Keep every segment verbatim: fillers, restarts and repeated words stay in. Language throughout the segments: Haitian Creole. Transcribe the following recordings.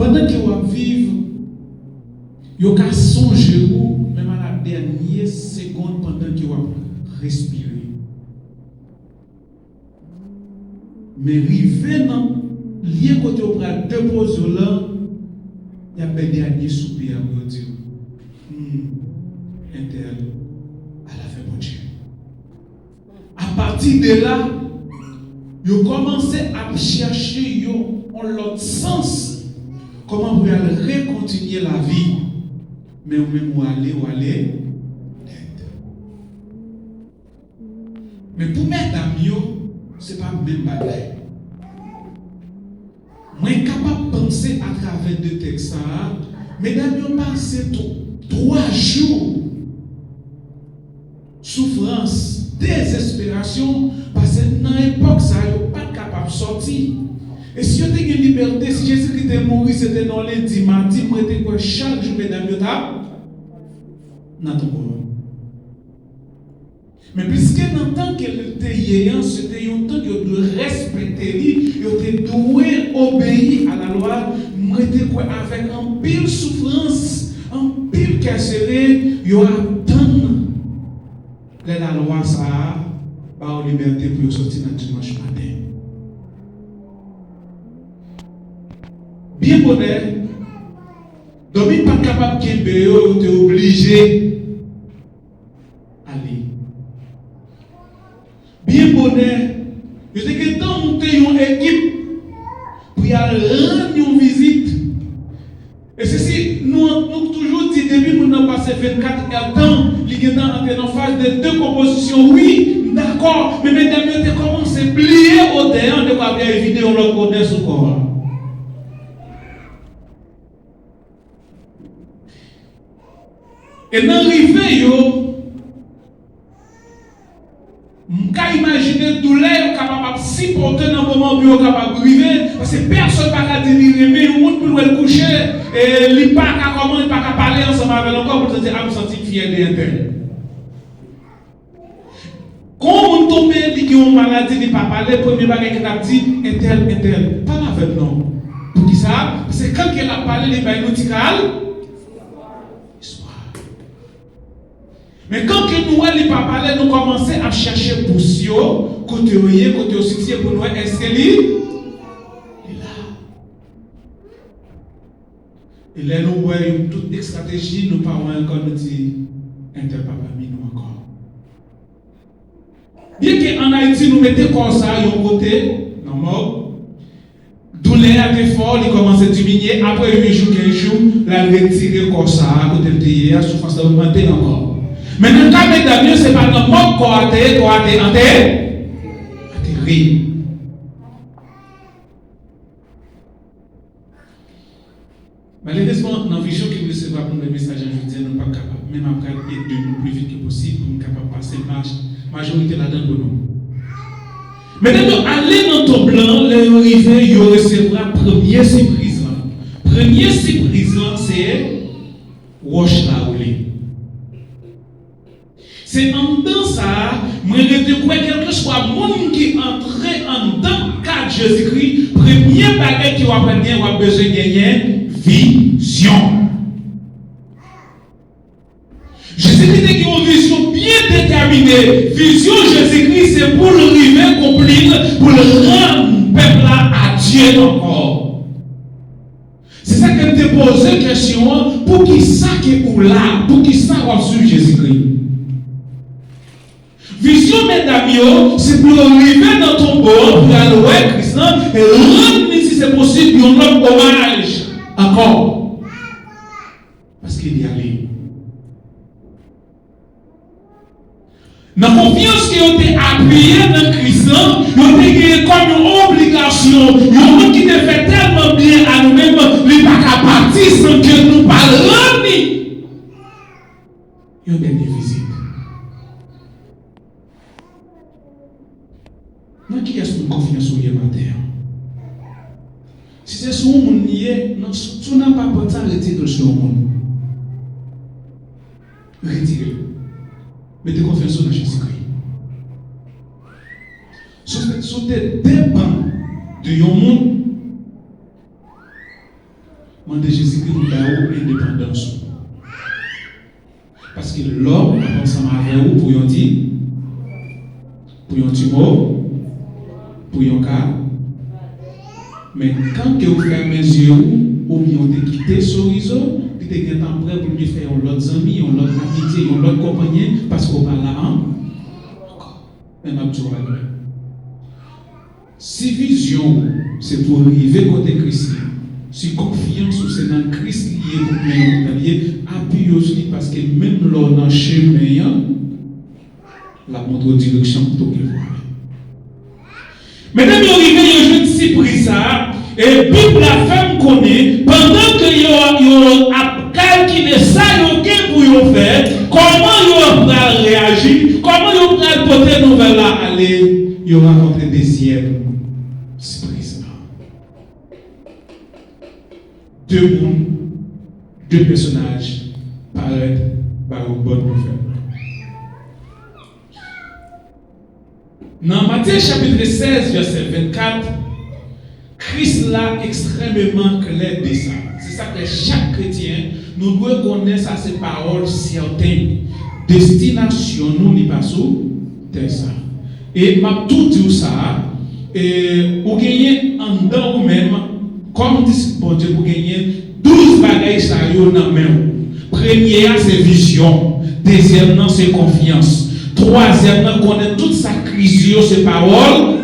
Pandan ke w ap viv, yo ka sonje ou menm a la dènye segonn pandan ke w ap respire. Men rive nan lye kote yo pral depoze w lan, y ap bay dènye soupir pou yo di w, hmm, entèl al avè Bondye. Apati de la, yo kòmanse ap chèche yon, yon lòt sans kòman pou y al rekontinye lavi. Men ou menm ou ale, ou ale nèt. Men pou medam yo, se pa menm bagay. Mwen kapab panse atravè de tèks sa a, medam yo pase tw-, twa jou soufrans, dezesperasyon, paske nan epòk sa a, yo pa t kapab sòti. E si yo te gen libète, si Jezikri te mouri, se te nan lendi, madi, mwen te kwè chak jou medam yo t ap nan tonbo. Men piske nan tan ke l te ye an, se te yon tan ke yo dwe respekte li, yo te dwe obeyi a lalwa, mwen te kwè avèk anpil soufrans, anpil kè sere, yo atann lè lalwa sa a ba yo libète pou yo sòti nan dimanch maten. Byen bonè, dòmi pa t kapab kenbe yo, yo te oblije ale. Byen bonè, yo te gentan moute yon ekip pou y al rann yon vizit. E se si nou, nou toujou di, depi moun nan pase vennkat èdtan, li gentan antre nan faz de dekonpozisyon. Wi, m dakò, men medam yo te kòmanse bliye odè an, te kwa vin vide yon lòt odè sou kò a. E nan rive yo, m ka imajine doulè yo kapab ap sipòte nan moman pou yo kapab rive, paske pèsonn pa ka di li renmen yon moun pou l wè l kouche, e li pa ka kòman, li pa ka pale ansanm avè l ankò pou l santi, a, m santi m fyè de entèl. Kon yon moun tonbe, li gen yon maladi, li pa pale, premye bagay ke n ap di, entèl, entèl, pale avè m non. Poukisa? Paske kan ke l ap pale, li bay nou ti kal espwa. Men kan ke nou wè li pa pale, nou kòmanse ap chèche pous yo, kote yo ye, kote yo sitiye, pou nou wè èske li, li la. E lè nou wè yo tout estrateji, nou pa wè ankò, nou di, entèl pa pami nou ankò. Byenke ann Ayiti, nou mete kò sa a yon kote, nan mòg, doulè a te fò, li kòmanse diminye, apre uit jou, kenz jou, l al retire kò sa a, kote l te ye a, soufrans la ogmante ankò. Men nan ka medam yo, se pa nan mòg kò a te ye, kò a te ante-, antere. Malerezman, nan vizyon ke m resevwa pou m bay mesaj la jodi a, nou pa kapab, men m ap pral ede nou pli vit ke posib pou m kapab pase maj-, majorite ladan l pou nou. Medam yo ale nan tonm lan, lè yo rive, yo resevwa premye sipriz lan. Premye sipriz lan, se wòch la woule. Se anndan sa a, mwen rete kwè, kèlkeswa moun ki antre anndan kad Jezikri, premye bagay ke w ap gen, w ap bezwen genyen vizyon. Jezikri te gen yon vizyon byen detèmine. Vizyon Jezikri se pou l rive konpli l, pou l rann pèp la a Dye ankò. Se sa ke m te poze kesyon an, poukisa ke ou la? Poukisa w ap swiv Jezikri? Vizyon medam yo, se pou yo rive nan tonbo an pou y al wè Kris lan e rann li, si se posib, yon lòt omaj ankò. Paske li ale. Nan konfyans ke yo te apiye nan Kris lan, yo te genyen kòm yon obligasyon. Yon moun ki te fè tèlman byen a nou menm, li pa ka pati san ke nou pa rann li yon dènye vizit. Nan kiyès moun konfyans ou ye maten an? Si se sou yon moun li ye, nan sou, sou nan papòt sa, retire l sou yon moun. Retire l. Mete konfyans ou nan Jezikri. Si w te, si w te depann de yon moun, Mande Jezikri pou l ba ou endepandans ou. Paske lòm ap ansanm avè ou pou yon ti, pou yon ti mo, pou yon ka. Men kan ke ou fèmen zye ou, oubyen ou te kite chorizo, li te gentan prè pou l vin fè yon lòt zanmi, yon lòt amitye, yon lòt konpanyen, paske ou pa la an-, ankò. Men m ap di w bagay. Si vizyon w se pou w rive kote Kris ye, si konfyans ou se nan Kris li ye pou w mennen w kote l ye, apiye w sou li, paske menm lè w nan chemen an, l ap montre w direksyon kote w gen pou w ale. Medam yo rive, yo jwenn sipriz sa a, e Bib la fè m konnen, pandan ke yo, yo ap kalkile sa yo gen pou yo fè, kòman yo pral reyaji, kòman yo pral pote nouvèl la ale, yo rankontre dezyèm sipriz la. De moun, de pèsonaj parèt ba yo bòn nouvèl. Nan Matye chapit sèz, vèsè vennkat, Kris la ekstrèmeman klè de sa. Se sa k fè chak kretyen, nou dwe konnen sa se pawòl sèten, destinasyon nou li pa sou tè sa. E m ap tou di w sa, e, ou genyen anndan ou menm, kòm disip Bondye, pou genyen douz bagay sa yo nan men w. Premye a se vizyon, dezyèm nan se konfyans, twazyèm nan konnen tout sa Kris di yo se pawòl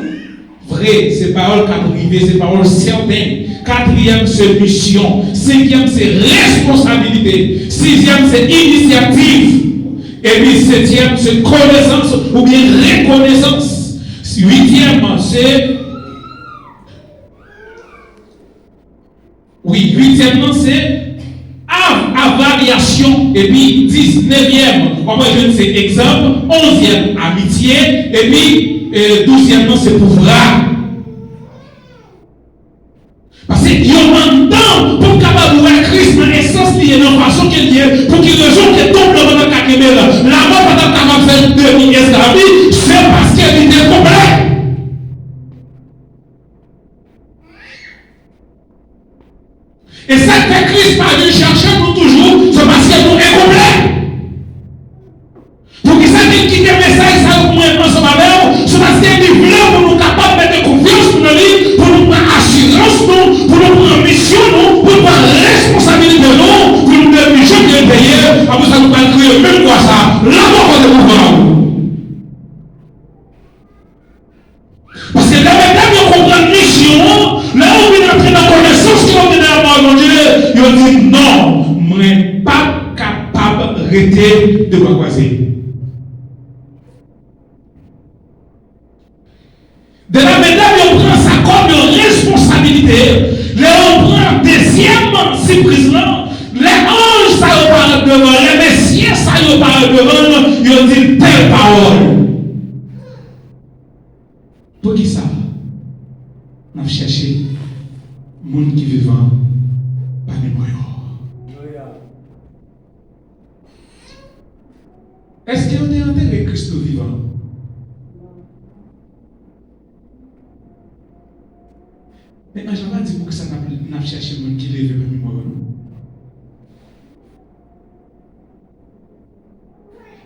vre, se pawòl k ap rive, se pawòl sèten. Katriyèm se misyon, senkyèm se responsabilite, sizyèm se inisyativ, epi setyèm se konesans oubyen rekonesans, uityèm se Wi, uityèm nan se av-, avalyasyon, epi diznevyèm, w ap jwenn se egzanp, onzyèm, amitye, epi, e, douzyèm nan se pouvwa. Paske yo anndan pou w kapab wè Kris nan esans li ye, nan fason ke li ye, pou ki rezon ke tonb lan pa t ap ka kenbe l, lamò pa t ap kapab fè l demi esklav li, se paske li te konplè. E sa k fè Kris pa vin chèche nou toujou, se paske nou enkonplè. Poukisa ke l kite mesaj sa yo pou mwen ansanm avè w? Se paske li vle pou nou kapab mete konfyans nou nan li, pou nou pran asirans nou, pou nou pran misyon nou, pou nou pran responsabilite nou, pou nou vin jan ke l te ye, apre sa nou pral kriye menm kwa sa, lamò kote pouvwa w. Paske lè medam yo konprann misyon an, lè yo vin antre nan konesans ke yo gen nan pawòl Bondye, yo di, "Non, mwen p ap kapab rete de bra kwaze." De la, medam yo pran sa kòm yon responsabilite, lè yo pran dezyèm sipriz lan, lè anj sa yo parèt devan, lè mesye sa yo parèt devan l, yo di l tèl pawòl. Poukisa n ap chèche moun ki vivan pami mò yo? Èske yo te antere Kris tou vivan? Men anj lan pa di poukisa n ap, n ap chèche moun ki leve pami mò yo, non.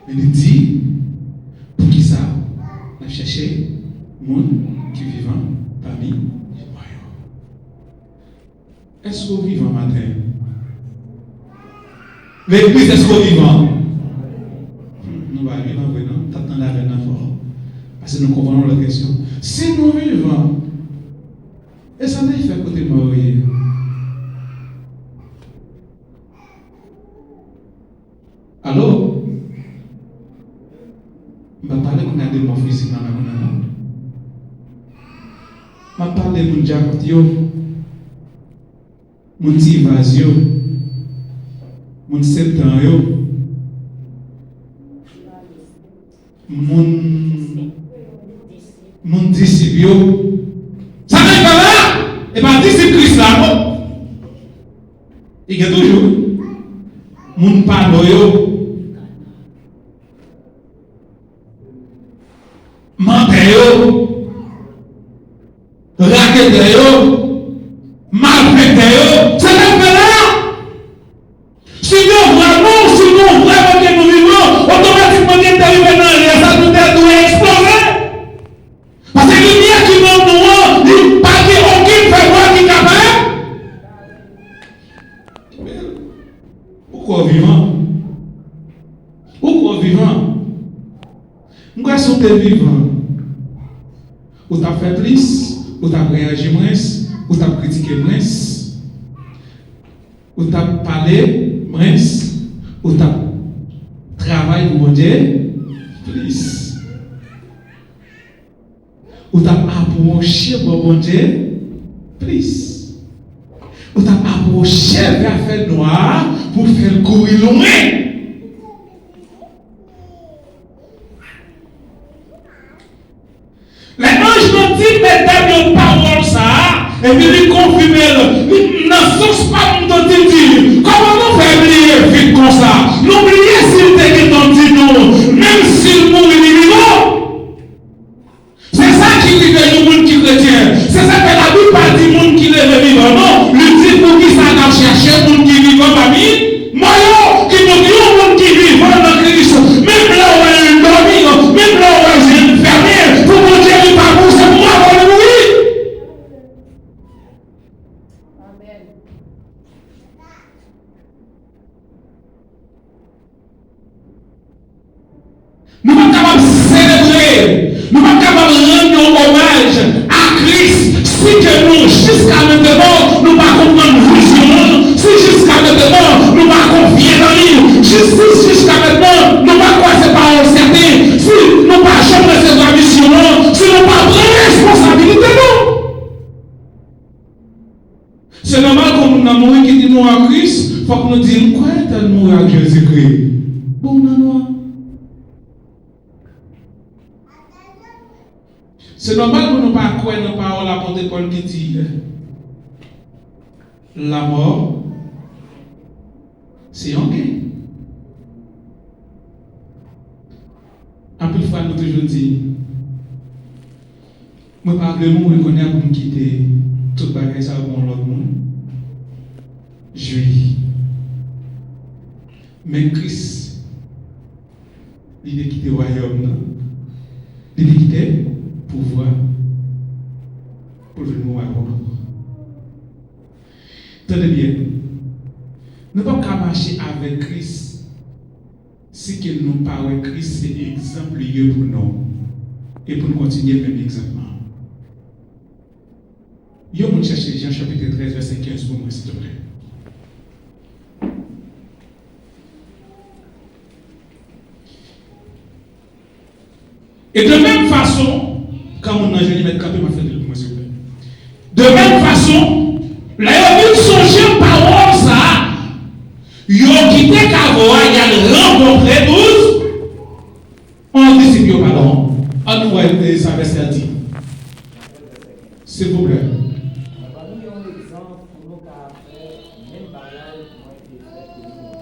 Men li di, poukisa n ap chèche moun ki vivan pami mò yo? Èske w vivan maten? Legliz, èske w vivan? Hmm, nou pa vivan vre, non? Tap tande avè n nan fò. Paske nou konprann yon lòt kesyon. Si nou vivan, e sa n ap fè kote mò yo ye? Alo? M pa pale kounye a de mò fizikman la kounye a, non. M ap pale moun Djapant yo, moun Ti Vaz yo, moun Septan yo, moun, moun disip yo. Sa k ap pale la, e pa disip Kris la, non. Li gen toujou. Moun Palo yo. Mantè yo. Raketè yo. Malfektè yo. Se sa k fè la. Ou t ap fè plis, ou t ap reyaji mwens, ou t ap kritike mwens, ou t ap pale mwens, ou t ap travay pou Bondye plis. Ou t ap apwoche bò Bondye plis. Ou t ap apwoche vè fènwa a pou fè l kouri lwen. Lè anj lan di medam yo pawòl sa a, epi li konfime l, li, nan sans pa m, m tande l di, kòman nou fè bliye vit konsa? Nou bliye si l te gentan di nou, menm si l mouri, li vivan. Se sa ki rive yon moun ki kretyen. Se sa fè Labib pa di moun ki leve vivan, non. Li di, poukisa n ap chèche moun ki vivan pami mò yo, ki montre yon moun ki vivan nan Kris, menm lè w wè l dòmi, menm lè w wè je l fèmen, pou Bondye li pa pou, se pou mò pou li mouri. Amèn. Nou pa kapab selebre, nou pa kapab rann yon omaj a Kris si ke nou, jiska mentnan, nou pa konprann vizyon an, si jiska mentnan nou pa konfye nan li, jis, si jiska mentnan nou pa kwè se pawòl sèten, si nou pa janm resevwa misyon an, si nou pa pran responsabilite nou. Se nòmal kon moun nan mouri ki di nou a Kris, fòk nou di, m kwè tèl mouri ak Jezikri. Bon, nan nwa. Se nòmal pou nou pa kwè nan pawòl apot Pòl ki di, lamò se yon gen. Anpil fwa, nou toujou di, mwen pa vle mouri kounye a pou m kite tout bagay sa yo pou yon lòt moun jwi. Men Kris, li te kite wayòm nan, li te kite pouvwa pou l vin mouri avè nou. Tande byen, nou p ap ka mache avèk Kris si ke nou pa wè Kris se egzanp li ye pou nou, e pou n kontinye menm egzanp lan. Yon moun chèche Jan chapit trèz vèsè kenz pou mwen, silvouplè. E de menm fason, kan moun nan jwenn li, mèt kanpe, m ap fè li pou mwen, silvouplè. De menm fason, lè yo vin sonje pawòl sa a, yo kite kavo a, y al rankontre douz, onz disip yo, padon. Ann nou wè, e, sa vèsè a di. Silvouplè. Ban nou yon egzanp pou nou ka fè menm bagay mwen te fè pou nou.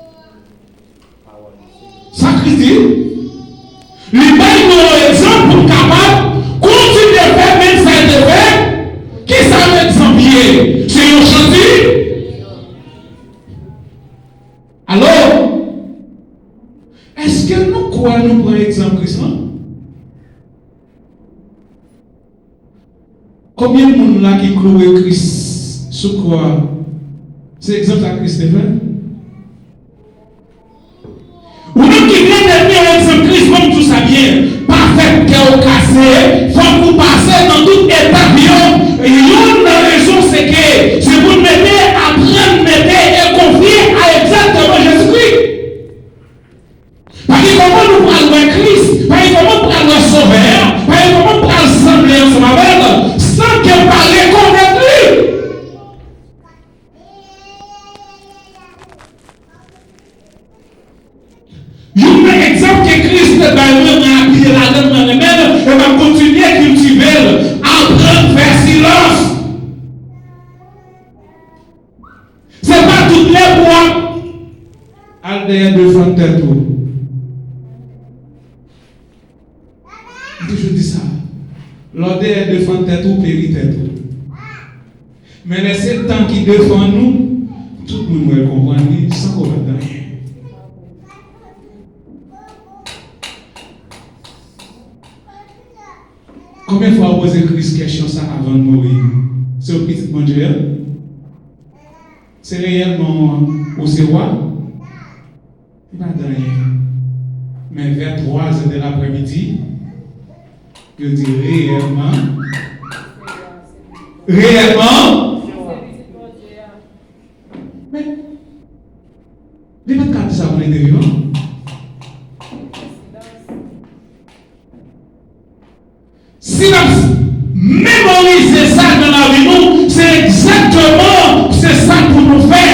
Sa Kris di, li bay nou yon egzanp pou n kapab kontinye fè menm sa l te fè. Ki sa egzanp ye? Se yon chanti. Alò, èske nou kwè nou pran egzanp Kris lan? Konbyen moun la ki klouwe Kris sou kwa a? Se egzanp sa Kris te fè? Ou menm ki vle devni yon egzanp Kris, ban m di w sa byen. Pa fè kè w kase, fòk ou pase nan tout etap yo. Youn nan rezon se ke se pou n mete, aprann mete e konfye a egzakteman Jezikri. Pa gen kòman nou pral wè Kris, pa gen kòman pral wè Sovè a, pa gen kòman pral sanble ansanm avè l, san ke pa rekonèt li. Youn nan egzanp ke Kris te bay mwen, mwen apiye ladan l, mwen renmen l, e m ap kontinye kiltive l, aprann fè silans. Se pa tout lè pou w ap al dèyè defann tèt ou. M toujou di sa. Lè w dèyè defann tèt ou, w peri tèt ou. Men lè se tan ki defann ou, tout moun wè l, konprann li, san ke w pa di anyen. Konbyen fwa w poze Kris kesyon sa a avan l mouri? Se w pitit Bondye a? Se reyèlman ou se wa? Li pa di anyen. Men vè twazè de laprèmidi, Yo di reyèlman. Reyèlman. Men, li pa t ka di sa pou l te vivan. Si n ap memorize sa nan lavi nou, se egzakteman se sa pou nou fè.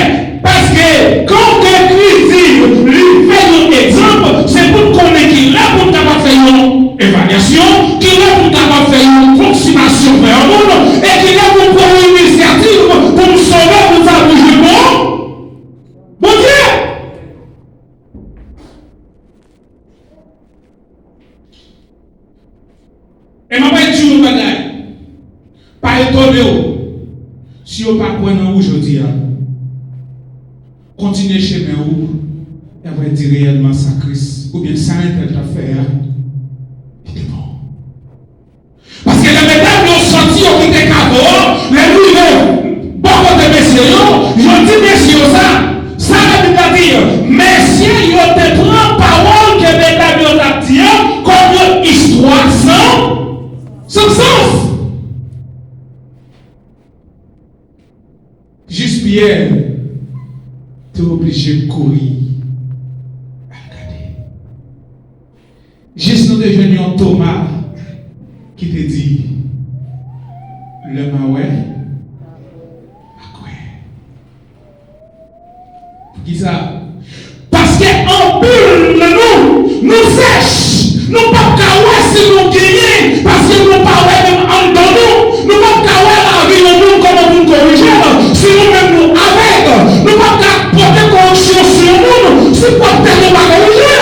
Paske, kan ke Kris di, li fè yon egzanp, se pou n konnen ki lè pou n kapab fè yon evalyasyon, ki lè pou n kapab fè yon konsimasyon fè yon moun, e ki lè pou n pran yon inisyativ pou n sove moun sa pou jwenn bon Bondye. E m ap di w yon bagay, pa etone w si yo pa kwè nan ou jodi a. Kontinye chemen ou, e apre di reyèlman sa Kris oubyen sa entèl t ap fè a, li te bon. Paske lè medam yo sòti, yo kite kavo a, lè yo rive bò kote mesye yo, yo di mesye yo sa, sa Labib la di, mesye yo te pran pawòl ke medam yo t ap di a kòm yon istwa san, san sans. Jis Pyè te oblije kouri al gade. Jis nou te jwenn yon Toma ki te di, lè m a wè, m a kwè. Poukisa? Paske anpil nan nou, nou sèch. Nou p ap ka wè si nou genyen, paske nou pa wè menm anndan nou. Nou p ap ka wè lavi yon moun kòman pou n korije l, si nou menm nou avèg. Nou p ap ka pote koreksyon sou yon moun, si pwòp tèt nou pa korije.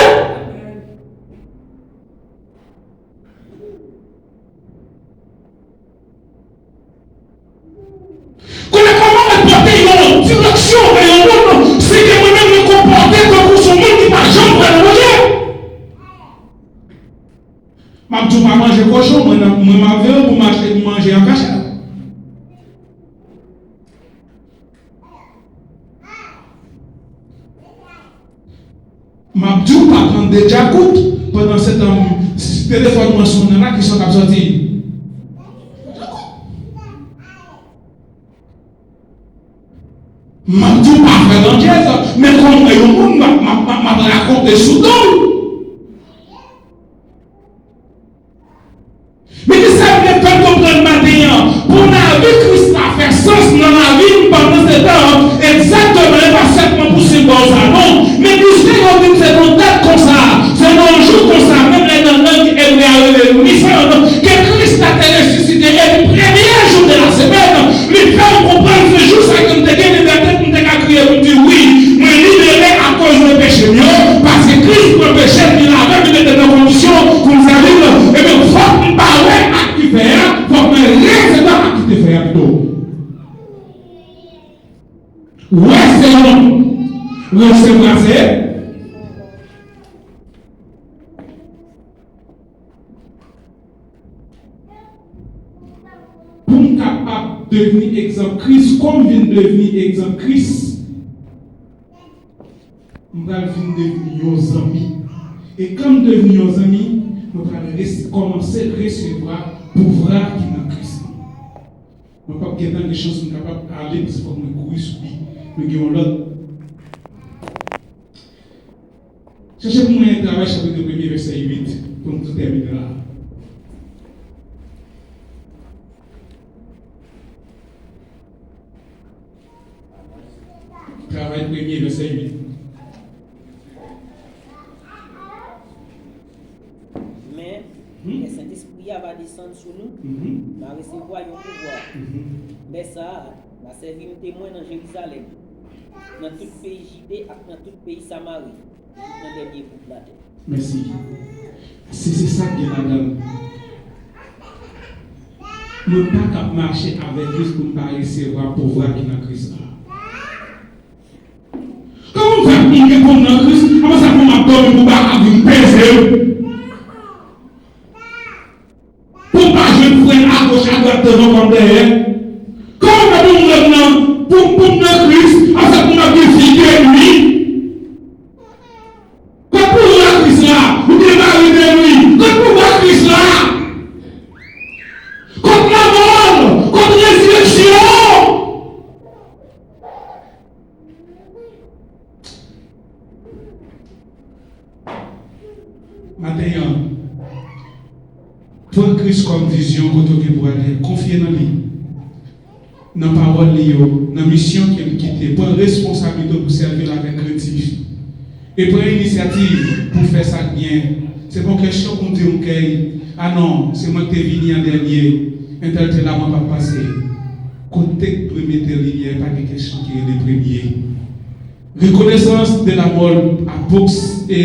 Konnen kòman mwen pote yon direksyon bay yon moun, si ke mwen menm mwen konpòte tankou se yon moun ki pa janm kwè nan Bondye. M ap di w pa manje kochon, mwen, mwen m ap veye w pou m achte pou manje an kachèt. M ap di w pa pran de djakout. Pandan se tan, telefòn mwen sonnen la, kisa k ap sòti? M ap di w pa fè landjèz, men kòm mwen yon moun, m ap, m ap, m ap, m ap rakonte sou do l. Men ki sa m vle fè n konprann maten an, pou lavi Kris la fè sans nan lavi m, pandan se tan, egzakteman, e pa sèlman pou senbòl sa non, men piske yo di m se nan dat konsa, se nan yon jou konsa, menm lè nan lang ebre a rele Nisan, ke Kris la te resisite, epi premye jou de la semèn, li fè m konprann se jou sa ke m te gen libète pou m te ka kriye pou m di, wi, mwen libere akoz de peche m yo, paske Kris pran peche m, li lave m, li mete m nan kondisyon pou m sèvi l. Ebyen, fòk m pa wè ak ki fè a, fòk mwen resevwa ak ki te fè a pito. Wè se yon, resevwa se. Pou m kapab devni egzanp Kris, kòm m vin devni egzanp Kris, m pral vin devni yon zanmi. E kan m devni yon zanmi, mwen pral res-, kòmanse resevwa pouvwa ki nan Kris lan. Mwen p ap gentan gen chans pou m kapab ale, paske fòk mwen kouri sou li. Mwen gen yon lòt Chèche pou mwen Travay chapit premye vèsè uit pou n tou tèmine la. Travay premye vèsè uit. Men, lè Sentespri a va desann sou nou, n a resevwa yon pouvwa. Lè sa a, n a sèvi m temwen nan Jerizalèm, nan tout peyi Jide ak nan tout peyi Samari, jis nan dènye bout latè. Mèsi. Se, se sa k gen ladan l. Nou pa k ap mache avèk Kris pou n pa resevwa pouvwa ki nan Kris la. Kòman m fè pou m gen pou m nan Kris, apre sa pou m ap dòmi pou bagay vin peze m? Pou m pa jwenn frè agoch, adwat, devan kòm dèyè. Kòman fè pou m leve nan, pou, pou m nan Kris, apre sa pou m ap gen fi de nwi? Kot pouvwa Kris la? Ou gen mari de nwi? Kot pouvwa Kris la? Maten an, pran Kris kòm vizyon kote w gen pou ale, konfye nan li, nan pawòl li yo, nan misyon ke l kite. Pran responsablite w pou sèvi l avèk krentif. E pran inisyativ pou fè sa k byen. Se pa yon kesyon pou w di yon kèy, "A non, se mwen k te vini an dènye, entèl te la, mwen p ap pase." Kote k dwe mete limyè, pa gen kesyon ki rele premye. Rekonesans de la mò a Brooks e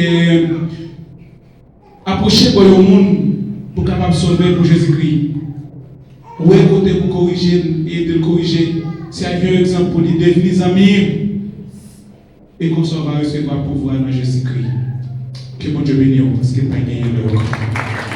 apwoche bò yon moun pou kapab sove l pou Jezikri. Wè kote pou korije l e ede l korije. Sèvi yon egzanp pou li, devni zanmi l. E konsa w va resevwa pouvwa nan Jezikri. Ke Bondye beni w, paske pa genyen lè ankò.